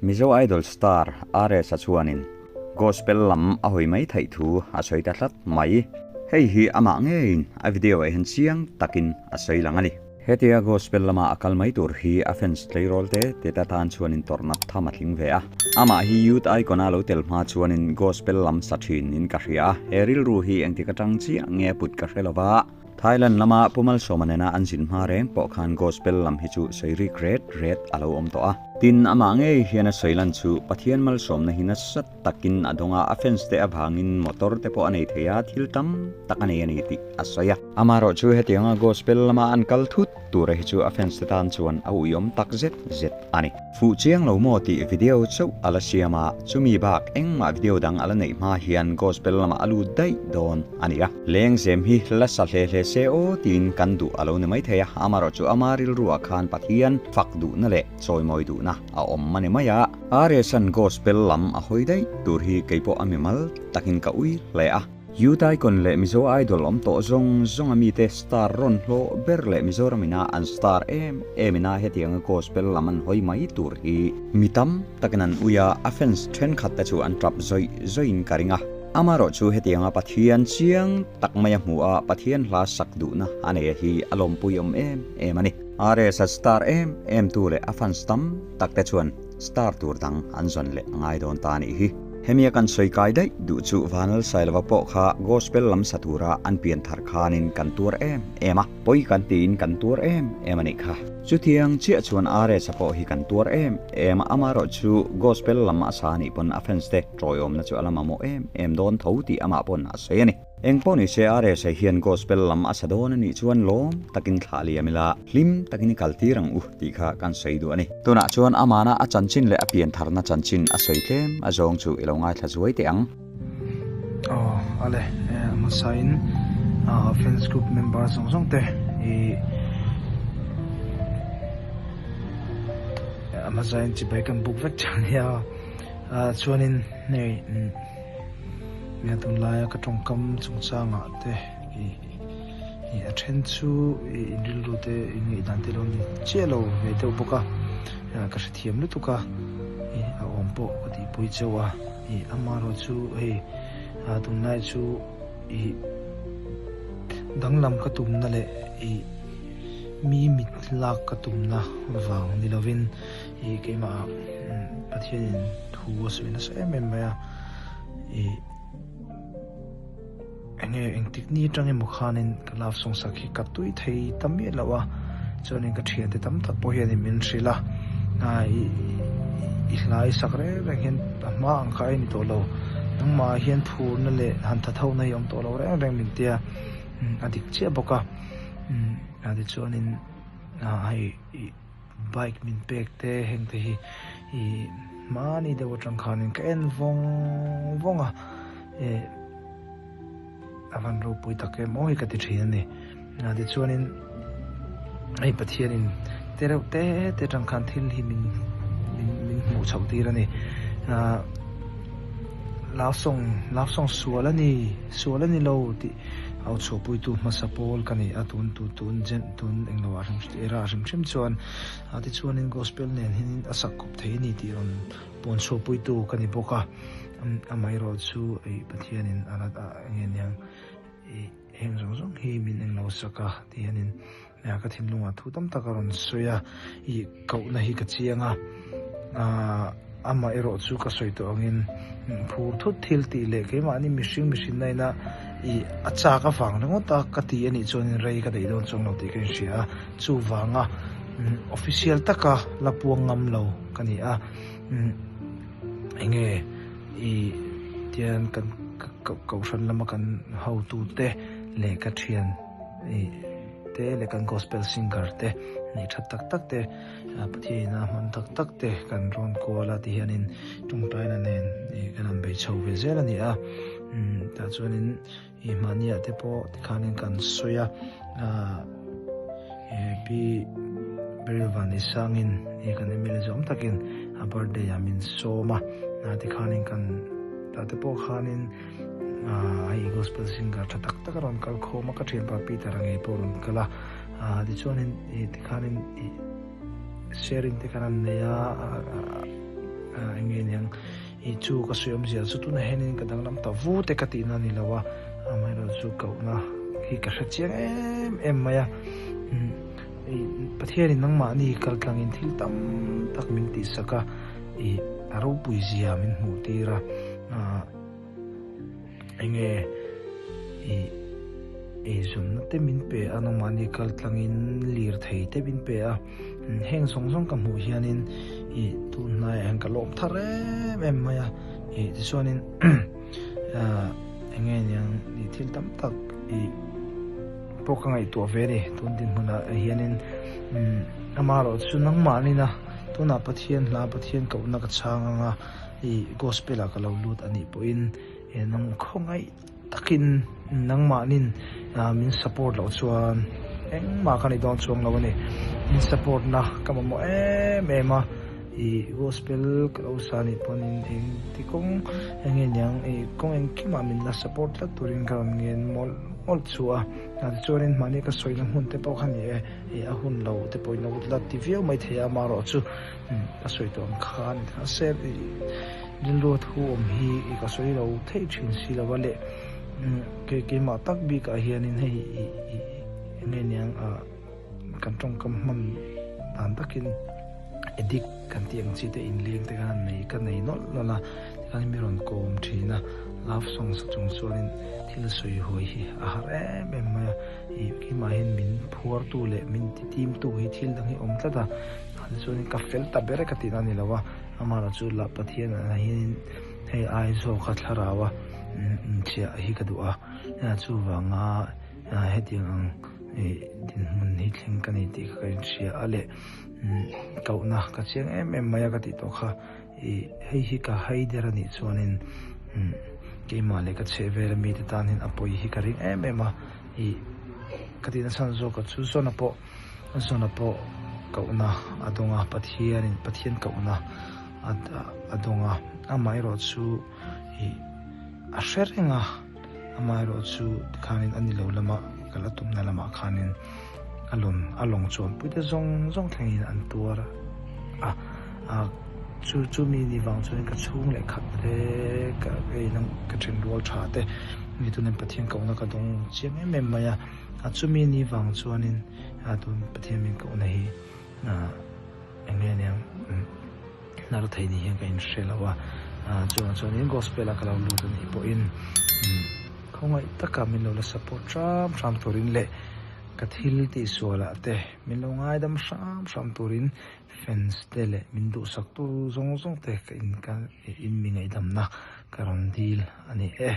Mizo Idol star RS-a chuanin Gospel lam a hawi mai theih thu a sawi ta tlat mai. Hei hi amah ngeiin a video ah hian chiang takin a sawi lang a ni. Hetia Gospel lama a kal mai tur hi a fans tleirawl te te ta tan chuanin tawrhnat tham a tling ve a. Amah hi Youth Icon a lo tel hma chuanin Gospel lam sa thin in ka hria a, he rilru hi engtik atang chiah nge put ka hre lova. Thailand lama Pu Malsawma nena an zin hma reng pawh khan Gospel lam hi chu sawi rik ret ret a lo awm tawh a. Tin, amah ngei hian a sawi lan chu Pathian malsawmna hi nasa takin a dawng a, a fans te avangin motor te pawh a nei thei a, thil tam tak a nei a ni tih a sawi a. Amaherawh chu hetianga Gospel lama an kal thut tura hi chu a fans te tan chuan a uiawm tak zet zet a ni. Fuh chiang lo maw tih video chauh a la siam a, chumi bak engmah video dang a la neih hma hian gospel lamah a lut daih dawn a ni a. Lengzem hi la sa hle hle se aw tiin kan duh a lo ni maithei a, amaherawh chu ama rilruah khan Pathian fak duhna leh chawimawi duhna a awm a ni mai a. RS-a'n gospel lam a hawi daih tur hi keipawh a mimal takin ka ui hle a. Youth Icon leh Mizo Idol awm tawh zawng zawng a mite star rawn hlawh ber leh Mizoram ina an star em em ina hetianga gospel lam an hawi mai tur hi mi tam takin an ui a, a fans thenkhat te chu an tap zawih zawihin ka ring a. Amaherawh chu hetianga Pathian chiang tak mai a hmu a, Pathian hla sak duhna a nei a hi a lawmpui awm em em a ni. RS a star em em tu leh a fans tam tak te chuan star tur dang an zawn leh a ngai dawn ta a nih hi. Hemi a kan sawi kai daih duh chu Vanlalsailova pawh kha Gospel lam sa tura an pian thar khanin kan tuar em em a, pawi kan tiin kan tuar em em a nih kha. Chutiang chiah chuan RS-a pawh hi kan tuar em em a, amaherawh chu Gospel lam a sa nih pawn a fans te tawiawmna chu a la mamawh em em dawn tho tih amah pawn a sawi a ni. Eng pawh ni se RSA hian Gospel lam a sa dawn a nih chuan lawm takin thlah liam ila, hlim takin i kaltir ang u tih kha kan sawi duh a ni. Tunah chuan amana a chanchin leh a piantharna chanchin a sawi tlem a zawng chu i lo ngaithla zuai teh ang. Aw ale hmasain fans group member zawng zawng te i hmasain chibai kan buk vek tha nia chuanin hei. Nia tunlaia ka tawngkam chungchangah te ih ih a then chu ih in rilru te in ngaihdan te lo ni chiah lo ve deuh bawk a ka hrethiam lutuk a ih a awm pawh ka tihpui chauh a ih amaherawh chu hei ah tunlai chu ih danglam ka tumna leh ih mi mit lak ka tumna vang ni lovin ih keimah Pathianin thu a sawi nasa em em mai a ih enge engtik ni atang emaw khanin ka love song sak hi ka tui thei ta miah lo a chuanin ka thiante tam tak pawh hianin min hrilh a ah ih i hlai sak reng reng hian a hma ang kha a ni tawh lo nangmah ah hian phurna leh han tha tho na hi a awm tawh lo reng reng min tia a dik chiah bawk a ah tichuanin ah hei ih. Bike min pek te heng te hi ih hmani deuh atang khanin ka en vawng vawng a eh a van ropui tak em aw hi ka ti thin a ni tichuanin hei Pathianin te reuh te te atang khan thil hi min min min hmuh chhoh tir a ni ah love song love song sual a ni sual a ni lo tih au chhuahpuitu hmasa pawl ka ni a tun tu tun jen tun englo ah hrim era hrim hrim chuan a tichuanin gospel nen hianin a sak kawp thei a ni tih rawn pawn chhuahpuitu ka ni bawk a amaherawh chu ih Pathianin a la eng nge niang ih heng zawng zawng hi min englo sak a ti hianin ka thinlungah thu tam tak a rawn sawi a ih kohna hi ka chiang a aaa amaherawh chu ka sawi tawh angin phur thut thil tih leh keimahni mihring mihring na ina ih a chak avang ringawt a ka ti anih chuanin rei ka daih dawn chuang lo tih ka inhria a chuvanga official taka la puang ngam lo ka ni a enge ih tian kan kohhran lama kan hotute leh ka thian ih te leh kan gospel singer te neih that tak tak te Pathian a hman tak tak te kan rawn kual a ti hianin tawngtaina nen ih kan han bei chho ve zel a ni a tah chuanin ih mahniah te pawh tikhanin kan sawi a ah pi Beryl Vanneihsangin ih kan MLA zawm takin a birthday ah min sawm a tikhanin kan tah te pawh khanin ah hei gospel singer tha tak tak a rawn kal khawm a ka thianpa Peter a ngei pawh a rawn kal a. Ah tichuanin ih tikhanin ih sharing te khan an nei a ah. I chu ka sawi awmzia chu tunah hianin ka danglam ta vu te ka tihna a ni lo a, amaherawhchu kohna hi ka hre chiang em em mai a. I Pathianin nangmahni kal tlangin thil tam tak min tihsak a, i a ropui zia min hmuh tir a, enge i eizawnna te min pe a, nangmahni kal tlangin lirthei te min pe a, heng zawng zawng ka hmuh hianin i tun hnaiah hian ka lawm thar em em mai a, i tichuanin enge niang i thil tam tak i pawh ka ngaihtuah ve a ni tun dinhmunah hianin amaherawh chu nangmahnina tunah Pathian hla Pathian kohna ka chhang ang a i gospel ah ka lo lut a nih pawhin nang khawngaih takin nangmahnin min support loh chuan engmah ka ni dawn chuang lo a ni min support na ka mamawh em em a i gospel ka lo sa nih pawhin engti kawng enge niang i kawng engkimah min la support tlat turin ka rawn ngen mawlh mawlh chu a tichuanin mahni ka sawina hmun te pawh kha ni e i a hun lo te pawhin lo la ti viau mai thei a amaherawh chu ka sawi tawh ang khan mahse i rilru thu awm hi i ka sawi lo theih thin si lo a leh kei keimah tak bikah hianin hei i i enge niang ah kan tawngkam hman dan takin addict kan tih ang chi te inleng te khan nei ka nei nawlh nawlh a tikhan mi rawn kawm thin a love song sa chung chuanin thil sawi hawi hi a har em em mai a ih keimah hian min phuartu leh min ti timtu hi thil dang hi a awm tlat a tichuanin ka fel ta ber e ka tihna a ni lo a amaherawh chu lah Pathian ah hianin hei ai zawka thlarau a inchhiah hi ka duh a chuvanga hetiang ang dinhmun hi thleng ka ni tih kha ka inhria a leh kohna ka chiang em em mai a ka tih tawh kha ih hei hi ka hai der a nih chuanin keimah leh ka chheh vel ami te tan hian a pawi hi ka ring em em a ih ka tih nachhan zawk a chu zawn a pawh zawn a pawh kohna a dawng a Pathianin Pathian kohna a dawng a amaherawh chu ih a hre reng a. Amaherawhchu tikhanin a ni lo lama kal a tumna lamah khanin a lawn a lawng chuanpui te zawng zawng thlengin an tuar a, a chu chumi ni vang chuan ka chhung leh khat te ka ei lam ka then rual tha te mi tunin Pathian kohna ka dawng chiang em em mai a, a chumi ni vang chuanin a tun Pathian min kohna hi eng nge aniang. Hnar thei ni hian ka inhre lo a, chuvang chuanin gospel a ka lo lut a nih pawhin khawngaih taka min lo la support hram hram turin leh ka thil tihsualah te min lo ngaidam hram hram turin fans te leh min duhsak tu zawng zawng te ka in ka in mi ngaihdamna ka rawn dil a ni e.